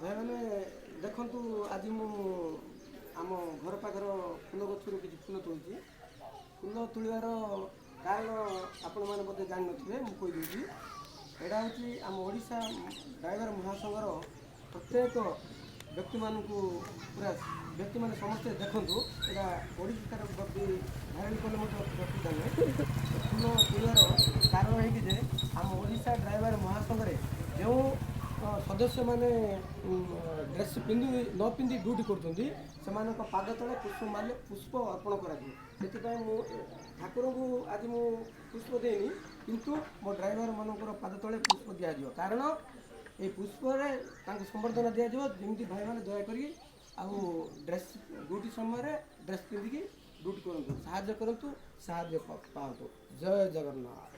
ଭାଇମାନେ, ଦେଖନ୍ତୁ, ଆଜି ମୁଁ ଆମ ଘର ପାଖର ଫୁଲ ଗଛରୁ କିଛି ଫୁଲ ତୋଳୁଛି। ଫୁଲ ତୋଳିବାର କାରଣ ଆପଣମାନେ ବୋଧେ ଜାଣିନଥିବେ, ମୁଁ କହିଦେଉଛି। ଏଇଟା ହେଉଛି ଆମ ଓଡ଼ିଶା ଡ୍ରାଇଭର ମହାସଂଘର ପ୍ରତ୍ୟେକ ବ୍ୟକ୍ତିମାନଙ୍କୁ, ପୁରା ବ୍ୟକ୍ତିମାନେ ସମସ୍ତେ ଦେଖନ୍ତୁ। ଏଇଟା ଓଡ଼ିଶାର ବି ଭାଇରାଲ କଲେ ମଧ୍ୟ କିଛି ଅସୁବିଧା ନାହିଁ। ଫୁଲ ତୋଳିବାର କାରଣ ହେଇକି ଯେ ଆମ ଓଡ଼ିଶା ଡ୍ରାଇଭର ମହାସଂଘରେ ଯେଉଁ ସଦସ୍ୟମାନେ ଡ୍ରେସ୍ ପିନ୍ଧି ନ ପିନ୍ଧି ଡ୍ୟୁଟି କରୁଛନ୍ତି, ସେମାନଙ୍କ ପାଦ ତଳେ ପୁଷ୍ପ ମାଲ୍ୟ, ପୁଷ୍ପ ଅର୍ପଣ କରାଯିବ। ସେଥିପାଇଁ ମୁଁ ଠାକୁରଙ୍କୁ ଆଜି ମୁଁ ପୁଷ୍ପ ଦେଇନି, କିନ୍ତୁ ମୋ ଡ୍ରାଇଭରମାନଙ୍କର ପାଦ ତଳେ ପୁଷ୍ପ ଦିଆଯିବ। କାରଣ ଏଇ ପୁଷ୍ପରେ ତାଙ୍କୁ ସମ୍ବର୍ଦ୍ଧନା ଦିଆଯିବ, ଯେମିତି ଭାଇମାନେ ଦୟାକରି ଆଉ ଡ୍ରେସ୍ ଡ୍ୟୁଟି ସମୟରେ ଡ୍ରେସ୍ ପିନ୍ଧିକି ଡ୍ୟୁଟି କରନ୍ତୁ, ସାହାଯ୍ୟ କରନ୍ତୁ, ସାହାଯ୍ୟ ପାଆନ୍ତୁ। ଜୟ ଜଗନ୍ନାଥ।